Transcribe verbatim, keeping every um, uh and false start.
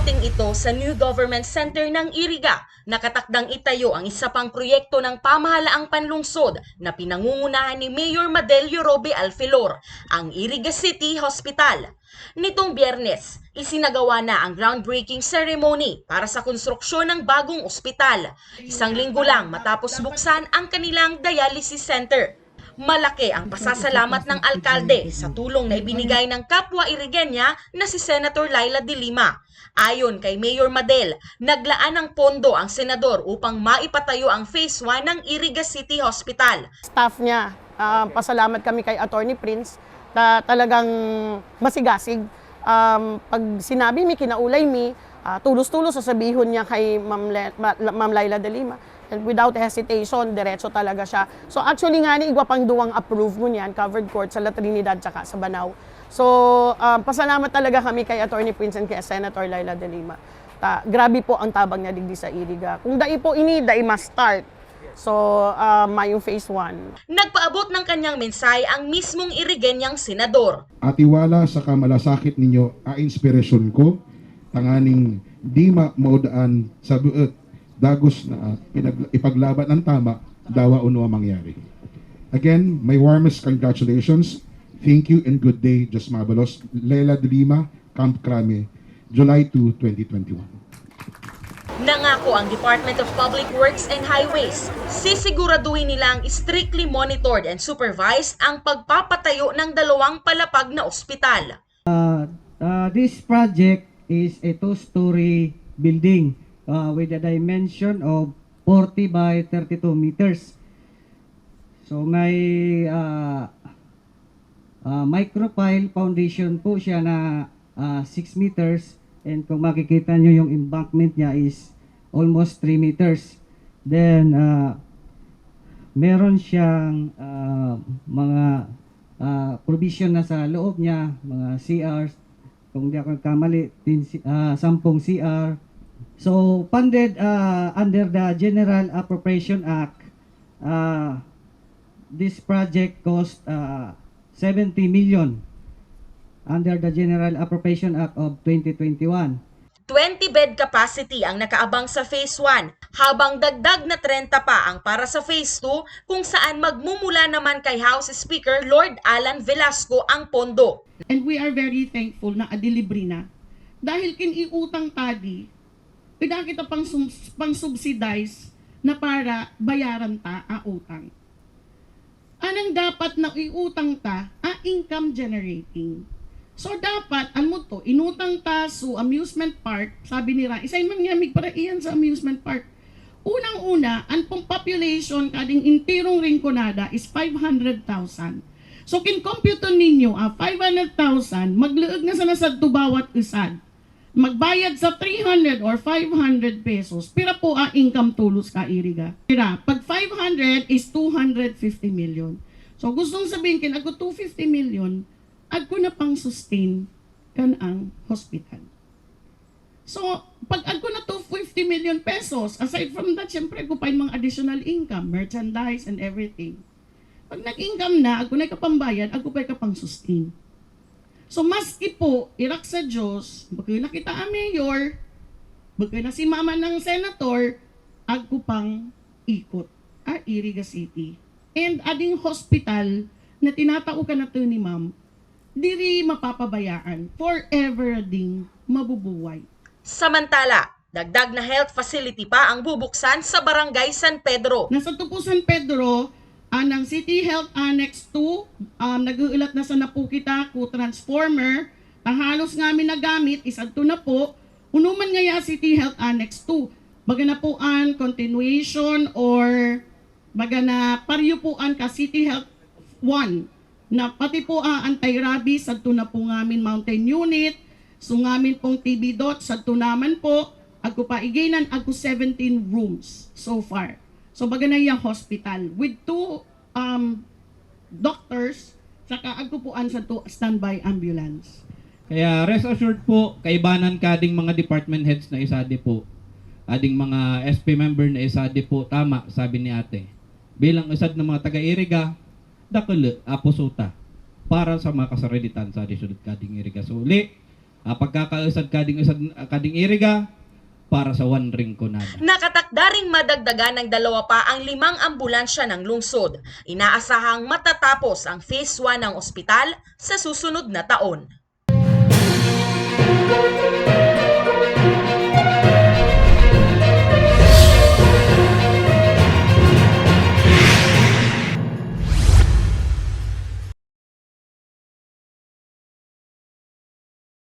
Ting ito sa New Government Center ng Iriga, nakatakdang itayo ang isa pang proyekto ng pamahalaang panlungsod na pinangungunahan ni Mayor Madelio Robe Alfelor, ang Iriga City Hospital. Nitong Biyernes, isinagawa na ang groundbreaking ceremony para sa konstruksyon ng bagong ospital. Isang linggo lang matapos buksan ang kanilang dialysis center. Malaki ang pasasalamat ng alkalde sa tulong na ibinigay ng kapwa Irigenya na si Senator Leila de Lima. Ayon kay Mayor Madel, naglaan ng pondo ang senador upang maipatayo ang Phase one ng Iriga City Hospital. Staff niya. Ah, pasalamat kami kay Attorney Prince na talagang masigasig. Um, pag sinabi mi, kinaulay mi, ah, tulos-tulos sasabihon niya kay Ma'am, Le- Ma- Ma'am Leila de Lima. And without hesitation, diretso talaga siya. So actually nga ni, igwa pang duwang approve ngunyan, covered court sa La Trinidad tsaka sa Banao. So, um, pasalamat talaga kami kay Attorney Prince and kay Senator Leila de Lima. Ta, grabe po ang tabang niya digdi sa Iriga. Kung dai po ini, dai ma-start. So, uh, mayong phase one. Nagpaabot ng kanyang mensahe ang mismong Irigenyang senador. Atiwala sa kamalasakit ninyo a inspirasyon ko, tanganing di ma maudaan sa buot dagos na pinag- ipaglaban ang tama, dawa ano ang mangyari. Again, my warmest congratulations. Thank you and good day, Diyos Mabalos. Leila de Lima, Camp Crame, July two, twenty twenty-one. Nangako ang Department of Public Works and Highways, sisiguraduhin nilang strictly monitored and supervised ang pagpapatayo ng dalawang palapag na ospital. Uh, this project is a two-story building uh, with a dimension of forty by thirty-two meters. So may uh, uh, micropile foundation po siya na uh, six meters, and kung makikita nyo yung embankment niya is almost three meters. Then uh, meron siyang uh, mga uh, provision na sa loob niya, mga C Rs, kung di ako nagkamali, tin, uh, sampung C R. So, funded uh, under the General Appropriation Act, uh, this project cost uh, seventy million under the General Appropriation Act of twenty twenty-one. Twenty bed capacity ang nakaabang sa Phase one, habang dagdag na trenta pa ang para sa Phase two, kung saan magmumula naman kay House Speaker Lord Alan Velasco ang pondo. And we are very thankful na adilibre na. Dahil kin iutang ta di, pwede kita pang, sum- pang subsidize na para bayaran ta ang utang. Anang dapat na iutang ta, ah, income generating. So dapat, ano to, inutang ta so amusement park, sabi nira, isay man nga migparaiyan sa amusement park. Unang-una, ang pong population kading intirong Rinconada is five hundred thousand. So kin compute ninyo, ah, five hundred thousand, magluog na sana sadto bawat usad. Magbayad sa three hundred or five hundred pesos, pira po ang income tulos ka iriga? Pira? Pag five hundred is two hundred fifty million. So gustong sabihin kin, agko two fifty million, agko na pang sustain kan ang hospital. So, pag agko na two fifty million pesos, aside from that, syempre, agko pa yung mga additional income, merchandise and everything. Pag nag-income na, agko na kapambayad, agko pa kapang sustain. So, maski po, irak sa Diyos, baka na kita ang mayor, baka na si mama ng senator, agko pang ikot, ah, Iriga City. And ading hospital na tinatao ka na to ni ma'am, diri mapapabayaan, forever ding mabubuhay. Samantala, dagdag na health facility pa ang bubuksan sa Barangay San Pedro. Nasa Tupo San Pedro, anang City Health Annex two, um, nag-uulat na sana po kita ku transformer, na halos ngamin nagamit, isadto na po, unuman ngaya City Health Annex two. Baga na po an continuation or baga na paryo po an ka City Health one. Na pati po ang anti-rabies, sadto na po ngamin mountain unit, so ngamin pong T B dot, sadto naman po, agko pa iginan, agko seventeen rooms so far. So baga na yung hospital with two um, doctors, saka agko po an sadto standby ambulance. Kaya rest assured po, kaibanan kading mga department heads na isadi po, ading mga S P member na isadi po, tama, sabi ni ate. Bilang isad na mga taga-Iriga, dakul a puso ta para sa mga kasarilitan sa syudad kading Iriga. So, uli, Ah, pagkakausad kading usad, kading iriga para sa One Rinconada. Nakatakda ring madagdagan ng dalawa pa ang limang ambulansya ng lungsod. Inaasahang matatapos ang phase one ng ospital sa susunod na taon.